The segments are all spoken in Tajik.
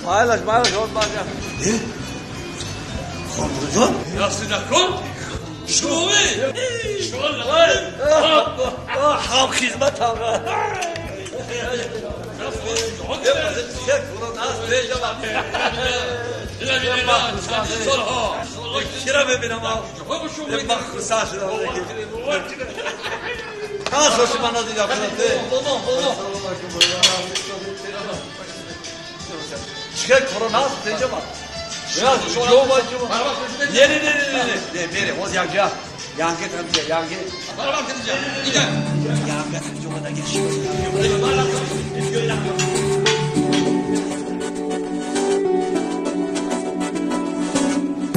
Майлаш, майлаш, вот бага. Хонружон? Ясида кун? Шуми? Ҳам хизматам. Кира мебинам? Ман хурсанд шудам. Ҳа, ман надидам. Чиқар корона ҳаст инҷа ма. Не, не, не, не, не, не, мерем. Ҳоз якҷа. Янги тамҷа, янги. Янга тамҷа омадаги.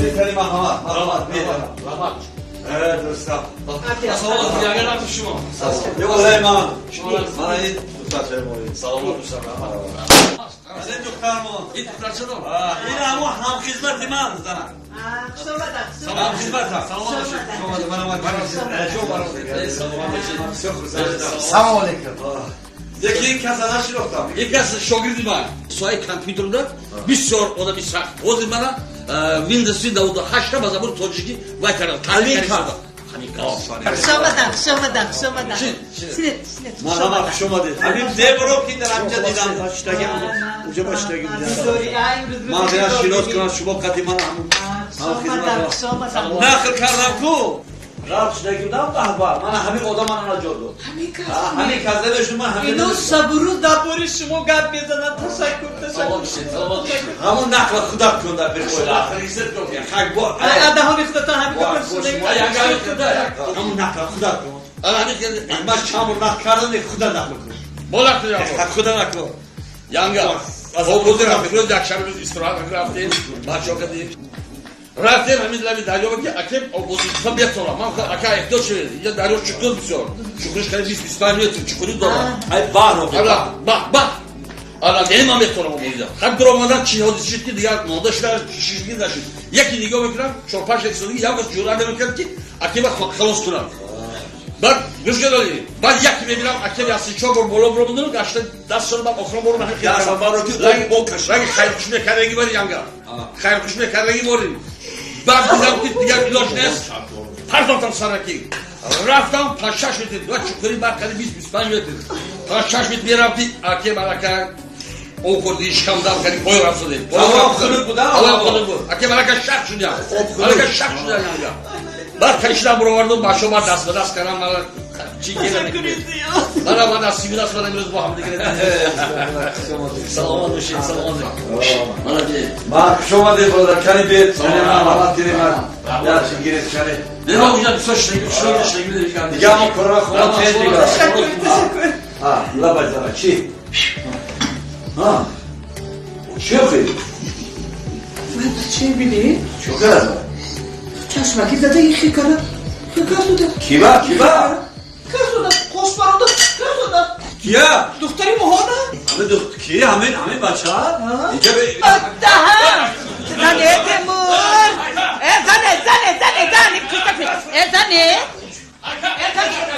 Беҳтарин марҳамат, марҳамат, беҳтарин. Раҳмат. Дӯстам. Саломат, ягон рафти шумо. Ёлай ман. Мана ин духтарчаи мо. Саломат дӯстам, раҳмат. Аз ин духтармон. Ин духтарча дор. Ин ҳамон ҳамхизмати ман зана. Ҳамхизматам. Саломат бошед. Салом алейкум. Яки ин каса нашинохтам. Ин кас шогирди ман. Соҳаи компютерда бисёр одами сахт. Ҳозир мана Windows 98 ба забони тоҷикӣ вай кардам. Ҳамин кас. Ҳамин кас. Хуш омадам, хуш омадам, хуш омадам. Шинед, хуш Марҳамат, омадам. хуш омадед. Ҳамин зебро ки дар ҳамҷа дидам. Уҷа ба штаги будам. Ман дина шинос кунам шумо қади ман ҳамун. Хуш омадам, хуш омадам. Нақл кардам ку. Рафт штаги будам баҳба. Мана ҳамин одам мана наҷот дод. Ҳамин кас. Ҳамин кас намешуд ман ҳамин. Ино шабурӯз дар бораи шумо гап мезананд. Ташаккур, ташаккур. Ҳамон нақла худат кун дар пешои. Хак бо. Даҳони худатон ҳамин гапро шунавед. Ҳамон нақла худат кун. Ман чанд бор нақл кардам, худат нақл кун. Бола кунам. Худат нақл кун. Янга. Обози рафтем, рӯз якшанбе рӯз истироҳат рафтем, бачаҳо кардем. Рафтем ҳамин лаби дарё ки акем обози гуфтам бетонам. Ман гуфтам ака эҳтиёт шавед. Инҷа дарё чуқур бисёр. Чуқуриш қариб 20-25 метр чуқурӣ дорад. Ай баҳр. Ала баҳ баҳ. Ала не ман метонам обозида. Ҳар дуромадан чи ҳодиса шуд ки дигар монда шуда чизи нашуд. Яке нигоҳ мекунам, 4-5 солагӣ як ҷуръат намекард ки акема халос кунам. Баъд гӯш кардали. Баъд яке мебинам акем яси чор бор боло буромадам, гашта даст шуда баъд охирон бор ман Даст баро ки бо каш. Раги хайрхуш мекардаги бори янга. Хайрхуш мекардаги бори. Баъд дидам ки дигар илоҷ нест. Партофтам сараки. Рафтам 5-6 метр, ва чуқури баъд қариб 20-25 метр. 5-6 метр мерам ки акем алака об хӯрди шикам дам карди поё рафт шудем. Ҳаво хунук буда? Ҳаво хунук буд. Акем алака шах шудям. Алака шах шудям янга. Баъд кашидам буровардум, бачаҳо баъд даст ба даст кардам, мана чӣ гира мекунед. Мана ман аз сими даст мана имрӯз бо ҳам дигар. Саломат бошед, саломат бошед. Мана бинед. Ман хуш омадед, бародар. Кани бед, кани марҳамат кунед ман. Я чи гиред, кани. Нема уҷа бисёр штаги, шумо штаги дигар. Дигар мо корро хона тез дигар. Ташаккур, ташаккур. Ҳа, лабай зана, чи? Ҳа. Чи охи? Ман чӣ бинед? Чӣ кард? Чашмаки зада ин хикара. Хикар дода. Киба, киба? Кар дода. Қош барода. Кар дода. Кия? Духтари моҳона. Ҳамин духт ки? Ҳамин ҳамин бача? Инҷа бе Даҳам. Зане Темур. Э зане, зане, зане, зане. Э зане. Э зане.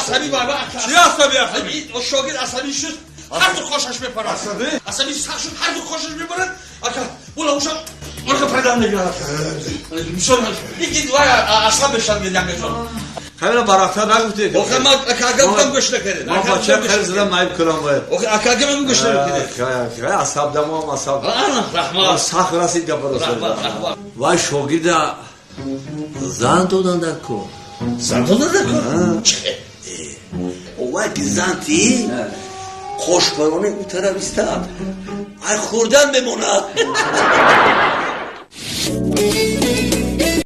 Асаби баба. Чи асаби асаби? Шогирд асаби шуд, ҳар ду қошаш мепарад. Асаби? Асаби сахт шуд, ҳар ду қошаш мепарад. Ака, була уша орка паридан мегирад. Бисёр ики вай асаб мешавад янгаҷон. Ҳамина барвақттар нагуфтед. Охир ман ака ака гуфтам гӯш накардед. Ман бача хеле задам наиб кунам бояд. Охир ака ака ман гӯш накардед. Асаб дамом асаб. Раҳмат. Сахт расид гапа Раҳмат, раҳмат. Вай шогирда зан додан дар кор. Зан додан дар кор? Чӣ? Овай ки зан ти қошпарони ӯ тараф истад. Ай хӯрдан мемонад.